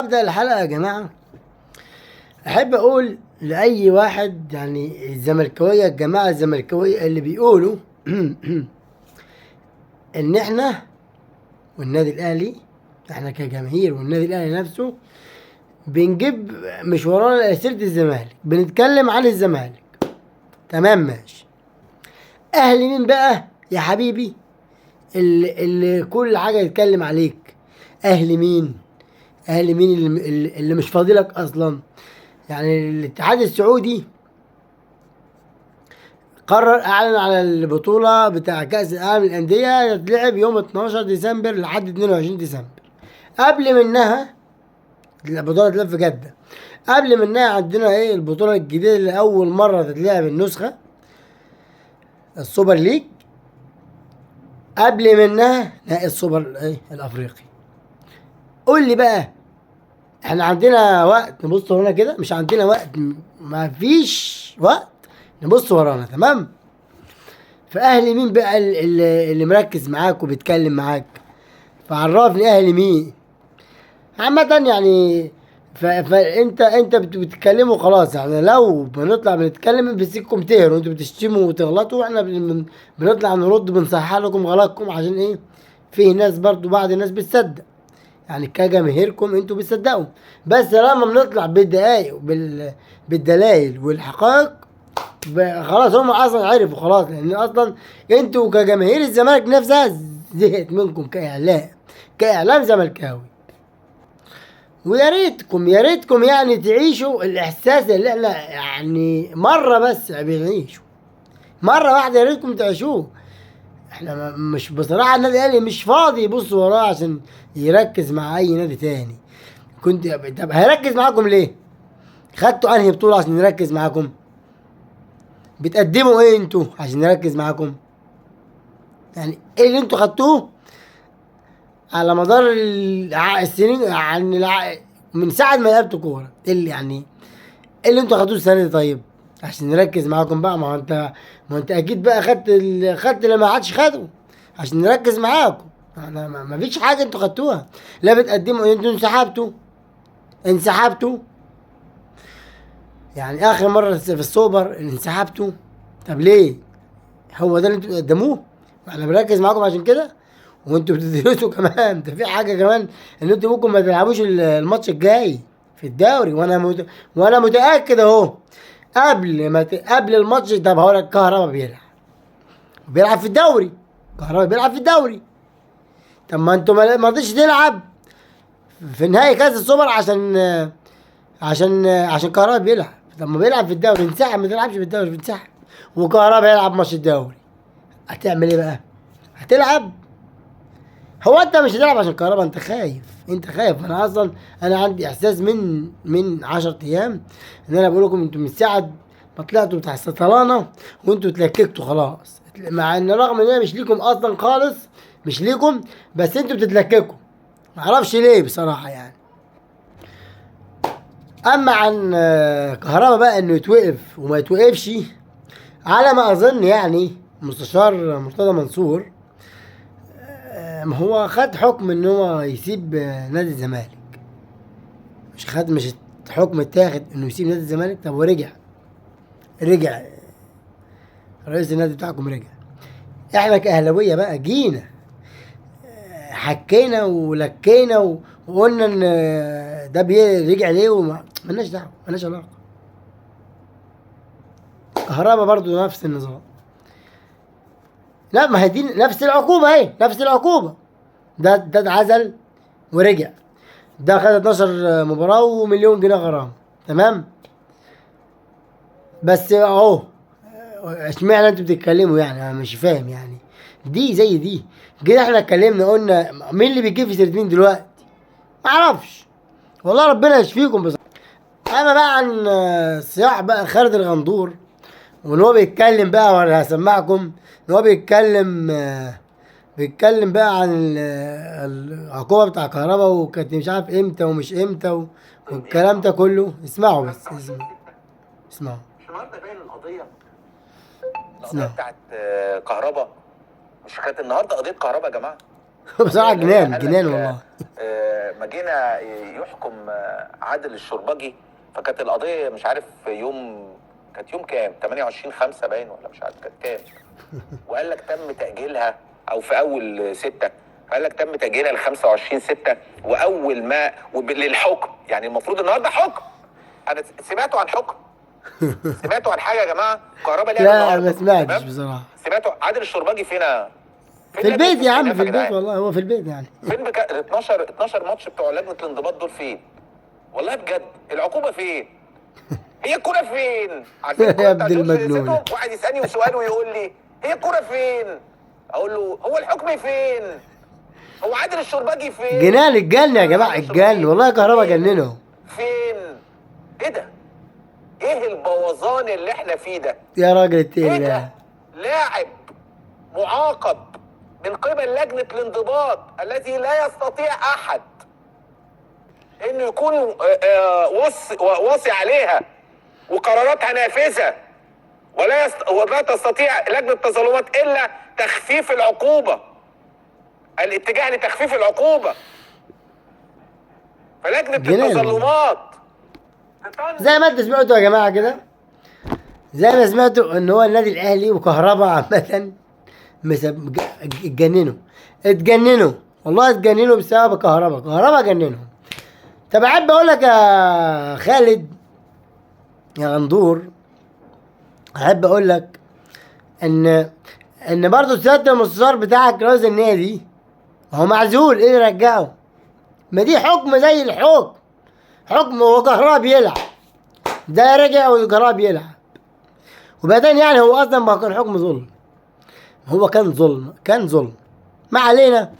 ابدا الحلقة يا جماعة. احب اقول لاي واحد، يعني الزملكاويه، الجماعة الزملكاويه اللي بيقولوا ان احنا والنادي الاهلي، احنا كجماهير والنادي الاهلي نفسه بنجيب مش ورانا سيره الزمالك، بنتكلم عن الزمالك، تمام ماشي. اهلي مين بقى يا حبيبي اللي كل حاجة يتكلم عليك؟ اهلي مين؟ اهلي مين اللي مش فاضلك اصلا؟ يعني الاتحاد السعودي قرر، اعلن على البطولة بتاع كاس العالم للاندية تتلعب يوم 12 ديسمبر لحد 22 ديسمبر. قبل منها البطولة تتلعب في جده، قبل منها عندنا ايه البطولة الجديدة اللي اول مرة تتلعب، النسخة ال Super League، قبل منها نهائي السوبر ايه الافريقي. قول لي بقى، احنا عندنا وقت نبص ورانا كده؟ مش عندنا وقت، ما فيش وقت نبص ورانا، تمام؟ فاهلي مين بقى اللي مركز معاك وبيتكلم معاك؟ فعرفني اهلي مين عامة يعني. فانت بتتكلموا خلاص، يعني لو بنطلع بنتكلم بنسيبكم تهروا، انتوا بتشتموا وتغلطوا، واحنا بنطلع نرد، بنصحح لكم غلطكم، عشان ايه؟ فيه ناس برضو، بعض الناس بتصدق، يعني كجماهيركم انتوا بتصدقوا، بس لما بنطلع بالدقايق بالدلائل والحقائق خلاص هم اصلا عرفوا خلاص، لان اصلا انتوا كجماهير الزمالك نفسها زهقت منكم كاعلام زملكاوي. ويا ريتكم، يا ريتكم يعني تعيشوا الاحساس اللي احنا يعني مرة بس بنعيشه، مرة واحدة يا ريتكم تعيشوه. احنا مش بصراحة النادي الاهلي مش فاضي يبص وراه عشان يركز مع اي نادي تاني. كنت طب هيركز معاكم ليه؟ خدتوا انهي بطوله عشان نركز معاكم؟ بتقدموا ايه انتوا عشان نركز معاكم؟ يعني ايه اللي انتوا خدتوه على مدار السنين، يعني من ساعة ما لعبتوا كورة؟ ايه اللي يعني ايه اللي انتوا خدتوه السنة دي طيب عشان نركز معاكم بقى؟ ما انت اكيد بقى خدت اللي ما حدش خده عشان نركز معاكم. احنا ما فيش حاجة انتوا خدتوها، لا بتقدموا، انتوا انسحبتوا يعني اخر مرة في السوبر انسحبتوا. طب ليه؟ هو ده اللي انتوا بتقدموه؟ احنا بنركز معاكم عشان كده، وانتوا بتدرسوا كمان. ده في حاجة كمان ان انتوا ممكن ما تلعبوش الماتش الجاي في الدوري، وانا متاكد اهو قبل ما قبل الماتش. طب هقول لك، كهربا بيلعب في الدوري، كهربا بيلعب في الدوري. طب ما انتوا ما رضيتش تلعب في نهائي كاس السوبر عشان كهربا بيلعب. طب ما بيلعب في الدوري، انسحب، ما تلعبش في الدوري، انسحب، وكهربا يلعب ماتش الدوري. هتعمل ايه بقى؟ هتلعب؟ هو انت مش هتلعب عشان كهربا، انت خايف، انت خايف. انا اصلا عندي احساس من 10 ايام ان انا بقول لكم انتوا من ساعة ما طلعتوا بتاع السطلانه وانتوا اتلككتوا خلاص، مع ان رغم ان هي مش ليكم اصلا خالص، مش ليكم، بس انتوا بتتلككوا، معرفش ليه بصراحة يعني. اما عن كهربا بقى انه يتوقف وما يتوقفش، على ما اظن يعني مستشار مرتضى منصور ما هو خد حكم ان هو يسيب نادي الزمالك، مش خد، مش حكم اتاخد انه يسيب نادي الزمالك. طب ورجع، رجع رئيس النادي بتاعكم رجع. احنا كاهلاويه بقى جينا حكينا ولكينا وقلنا ان ده رجع ليه، وما مالناش دعوه، مالناش علاقة. كهربا برضو نفس النظام، لا ما هي دي نفس العقوبة، اهي نفس العقوبة. ده اتعزل ورجع، ده خد 12 مباراة ومليون جنيه غرامة، تمام؟ بس اهو اشمعنى انتوا بتتكلموا يعني؟ انا مش فاهم يعني، دي زي دي كده. احنا اتكلمنا قلنا مين اللي بيجيب في سيرة مين دلوقتي؟ معرفش والله، ربنا يشفيكم بس. اما بقى عن صياح بقى خالد الغندور، وان هو بيتكلم بقى، وانا هسمعكم ان هو بيتكلم بقى عن العقوبة بتاع كهربا، وكانت مش عارف امتى ومش امتى والكلام ده كله. اسمعوا بس، اسمعوا. مش النهارده باين القضية بتاعت كهربا، مش كانت النهارده قضية كهربا يا جماعة؟ بصراحة جنان قال لك، جنان والله. ما جينا يحكم عادل الشوربجي، فكانت القضية مش عارف يوم، كانت يوم كام، 28/5 باين ولا مش عارف كانت كام، وقال لك تم تاجيلها او في اول 6، قال لك تم تاجيلها ل 25/6، واول ما للحكم، يعني المفروض النهارده حكم. انا سمعتوا عن حكم؟ سمعتوا عن حاجة يا جماعة؟ كهربا لعب لا النهارده، ما سمعتش تمام؟ بصراحة. سمعتوا عادل الشوربجي فينا؟ في البيت يا عم، في البيت والله، هو في البيت يعني. فين 12 ماتش بتوع لجنة الانضباط دول فين؟ والله بجد العقوبة فين؟ هي الكورة فين؟ عارفين الكورة يا بتاع ابن جورج المجنونة. سيدهم؟ واحد يسالني سؤال ويقول لي هي الكورة فين؟ اقول له هو الحكم فين؟ هو عادل الشوربجي فين؟ جنان، اتجن يا جماعة، عادل اتجن الشوربجي والله، كهربا فين؟ جننه. فين؟ ايه ده؟ ايه البوظان اللي احنا فيه ده؟ يا راجل اتقي ايه الله. ده؟ لاعب معاقب من قبل لجنة الانضباط الذي لا يستطيع أحد إنه يكون واصي عليها وقراراتها نافذة، ولا تستطيع لجنة التظلمات إلا تخفيف العقوبة، الاتجاه لتخفيف العقوبة. فلجنة جنان. التظلمات زي ما انتوا سمعتوا يا جماعة كده، زي ما سمعتوا ان هو النادي الاهلي وكهربا عامة اتجننوا، اتجننوا والله، اتجننوا بسبب كهربا، كهربا جننهم. طب احب اقول لك يا خالد يا غندور، احب اقول لك ان برضه سيادة المستشار بتاعك رئيس النادي هو معزول، ايه اللي رجعه؟ ما دي حكم زي الحكم، حكم وكهربا بيلعب، ده رجع وكهربا بيلعب. وبعدين يعني هو اصلا ما كان حكم ظلم، هو كان ظلم، كان ظلم، ما علينا،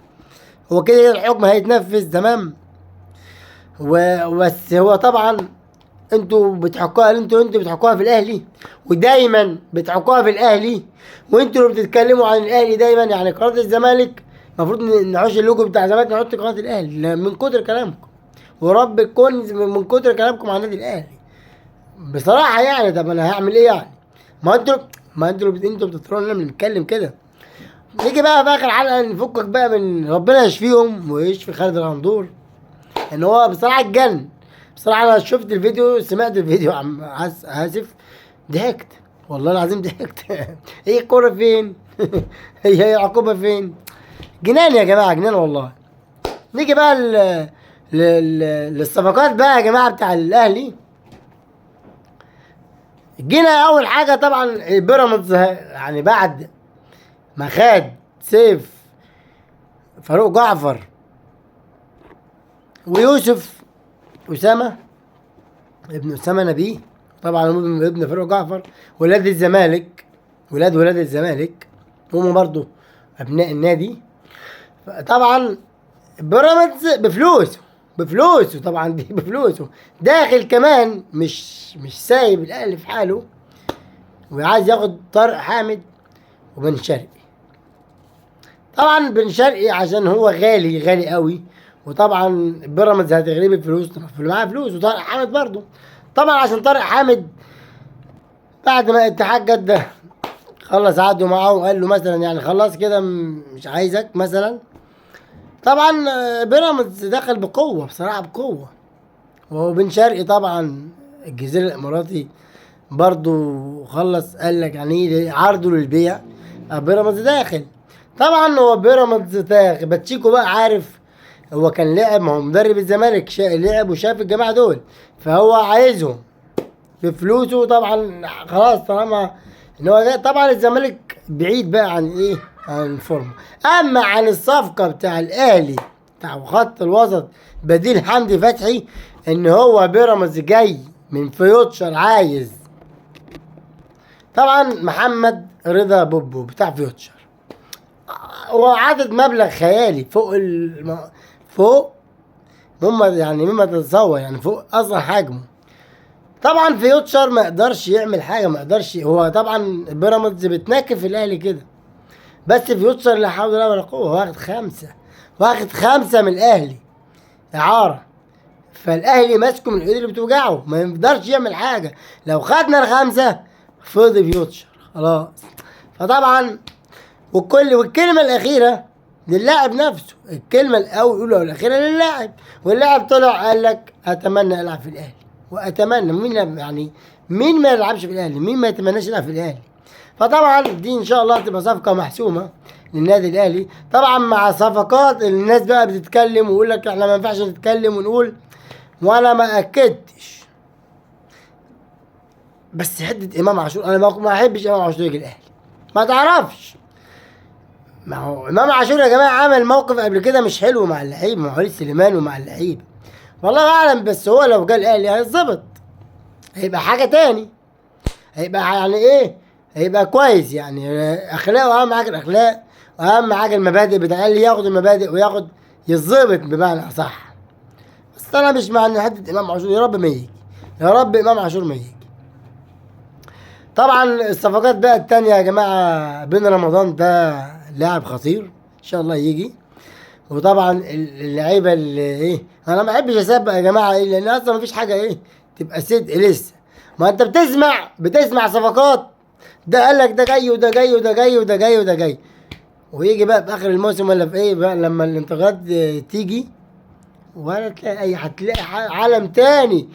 هو كده كده الحكم هيتنفذ تمام. وبس هو طبعا انتوا بتحكوها، انتوا بتحكوها في الاهلي، ودايما بتحكوها في الاهلي، وانتوا اللي بتتكلموا عن الاهلي دايما. يعني قناة الزمالك المفروض نحوش اللوجو بتاع الزمالك، نحط قناة الاهلي من كتر كلامكم، ورب الكون من كتر كلامكم عن النادي الاهلي بصراحة. يعني طب انا هعمل ايه يعني؟ ما انتوا، ما انتوا انتوا بتطرون لما بنتكلم كده. نيجي بقى في اخر حلقة نفكك بقى من ربنا يشفيهم ويشفي خالد الغندور، ان هو بصراحة اتجن بصراحة. انا شفت الفيديو، سمعت الفيديو، عم اسف، ضحكت والله العظيم ضحكت. هي الكورة فين؟ هي العقوبة فين؟ جنان يا جماعة، جنان والله. نيجي بقى للصفقات بقى يا جماعة بتاع الاهلي. جينا اول حاجة طبعا بيراميدز، يعني بعد ما خد سيف فاروق جعفر ويوسف اسامة ابن اسامة نبيه، طبعا ابن فاروق جعفر، ولاد الزمالك، ولاد الزمالك هم برضو ابناء النادي. طبعا بيراميدز بفلوسه، بفلوسه طبعا، دي بفلوسه، داخل كمان مش سايب الاهلي في حاله، وعايز ياخد طارق حامد وبن شرقي. طبعا بن شرقي عشان هو غالي، غالي قوي، وطبعا بيراميدز هتغريه بالفلوس، طب معاه فلوس. وطارق حامد برضه طبعا، عشان طارق حامد بعد ما اتحاد جده خلص عقده معاه وقال له مثلا يعني خلاص كده مش عايزك مثلا، طبعا بيراميدز دخل بقوة بصراحة، بقوة. وبن شرقي طبعا الجزيرة الاماراتي برضو خلص، قال لك يعني ايه عرضه للبيع، بيراميدز داخل. طبعا هو بيراميدز داخل، باتشيكو بقى عارف هو كان لعب، ما هو مدرب الزمالك، لعب وشاف الجماعة دول، فهو عايزهم بفلوسه طبعا. خلاص طالما ان هو ده، طبعا الزمالك بعيد بقى عن ايه، عن الفورمة. اما عن الصفقة بتاع الاهلي بتاع خط الوسط بديل حمدي فتحي، ان هو بيراميدز جاي من فيوتشر عايز طبعا محمد رضا بوبو بتاع فيوتشر، هو عدد مبلغ خيالي فوق فوق مما يعني مما تتصور، يعني فوق اصلا حجمه. طبعا فيوتشر ما يقدرش يعمل حاجة، ما يقدرش هو طبعا بيراميدز بتناكف الاهلي كده، بس فيوتشر لا حول ولا قوة، واخد خمسة، واخد 5 من الاهلي اعاره، فالاهلي ماسكه من الايد اللي بتوجعه، ما يقدرش يعمل حاجة. لو خدنا ال5 فضي فيوتشر خلاص. فطبعا والكلمة الاخيرة للاعب نفسه، الكلمة الاولى والاخيرة للاعب. واللاعب طلع قال لك اتمنى العب في الاهلي، واتمنى مين يعني، مين ما يلعبش في الاهلي، مين ما يتمناش يلعب في الاهلي. فطبعا دي ان شاء الله تبقى صفقة محسومة للنادي الاهلي. طبعا مع صفقات الناس بقى بتتكلم ويقول لك احنا ما ينفعش نتكلم ونقول، وانا ما اكدتش، بس حتة امام عاشور انا ما احبش امام عاشور يجي الاهلي. ما تعرفش، ما هو امام عاشور يا جماعة عمل موقف قبل كده مش حلو مع اللعيبة، مع وليد سليمان ومع اللعيبة، والله اعلم. بس هو لو جه الاهلي هيتظبط، هيبقى حاجة تاني، هيبقى يعني ايه، هيبقى كويس يعني. اخلاقه اهم حاجة، الاخلاق واهم حاجة، المبادئ بتاع الاهلي، ياخد المبادئ وياخد يتظبط بمعنى اصح. بس انا مش مع ان حتة امام عاشور، يا رب ما يجي، يا رب امام عاشور ما يجي. طبعا الصفقات بقى التانية يا جماعة، بن رمضان ده لاعب خطير ان شاء الله يجي. وطبعا اللعيبة اللي ايه، انا ما بحبش اسبق يا جماعة ايه، لان اصلا ما فيش حاجة ايه تبقى صدق لسه. ما انت بتسمع صفقات، ده قال لك ده جاي وده جاي وده جاي وده جاي وده جاي، ويجي بقى في اخر الموسم ولا في ايه بقى لما الانتقادات تيجي، ولا تلاقي اي، هتلاقي عالم تاني،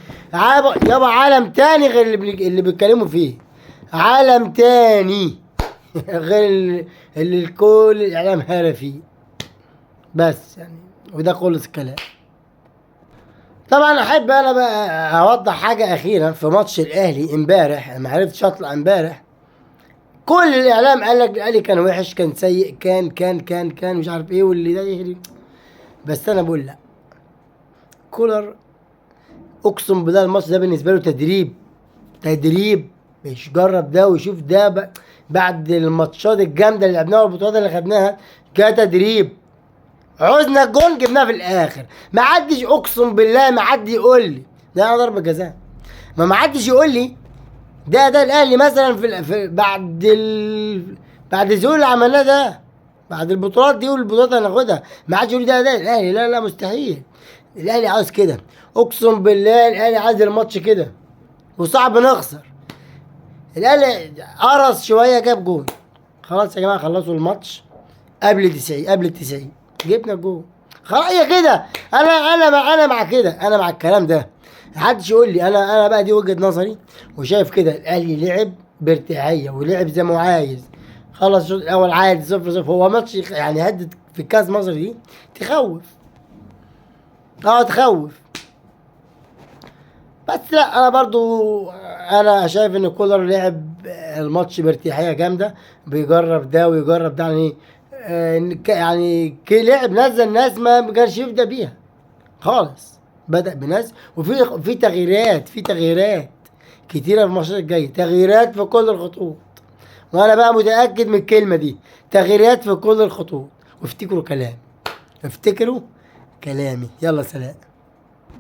يابا عالم تاني غير اللي بيتكلموا فيه، عالم تاني غير اللي الكل الاعلام هارى فيه بس يعني. وده خلص الكلام. طبعا احب انا بقى اوضح حاجة اخيرا في ماتش الاهلي امبارح، ما عرفتش اطلع امبارح. كل الاعلام قال لك الاهلي كان وحش، كان سيء، كان كان كان كان مش عارف ايه واللي ده يهري، بس انا بقول لا، كولر اقسم بالله الماتش ده بالنسبة له تدريب، تدريب، مش جرب ده ويشوف ده بعد الماتشات الجامدة اللي لعبناها والبطولات اللي خدناها كتدريب. عوزنا الجون جبناه في الاخر، ما حدش اقسم بالله ما حد يقول لي ده ضربه جزاء، ما حدش يقول لي ده الاهلي مثلا في بعد الذل اللي عملناه ده، بعد البطولات دي والبطولات اللي هناخدها، ما حدش يقول لي ده الاهلي، لا لا مستحيل. الاهلي عاوز كده، اقسم بالله الاهلي عايز الماتش كده، وصعب نخسر. الاهلي قرص شوية جاب جون، خلاص يا جماعة خلصوا الماتش قبل 90، قبل 90 جبنا الجون، خلاص هي كده. انا مع كده، انا مع الكلام ده، محدش يقول لي انا بقى دي وجهه نظري وشايف كده. الاهلي لعب بارتياحيه ولعب زي ما هو عايز، خلص الشوط الاول عادي 0-0. هو ماتش يعني هدد في كاس مصر دي تخوف، تخوف، بس لا انا برضو انا شايف ان كولر لعب الماتش بارتياحيه جامدة، بيجرب ده ويجرب ده، يعني يعني لعب نزل ناس ما كانش يبدا بيها خالص، بدا بناس، وفي تغييرات، في تغييرات كتيرة في الماتشات الجاية، تغييرات في كل الخطوط، وانا بقى متاكد من الكلمة دي، تغييرات في كل الخطوط. وافتكروا كلامي، افتكروا كلامي. يلا سلام.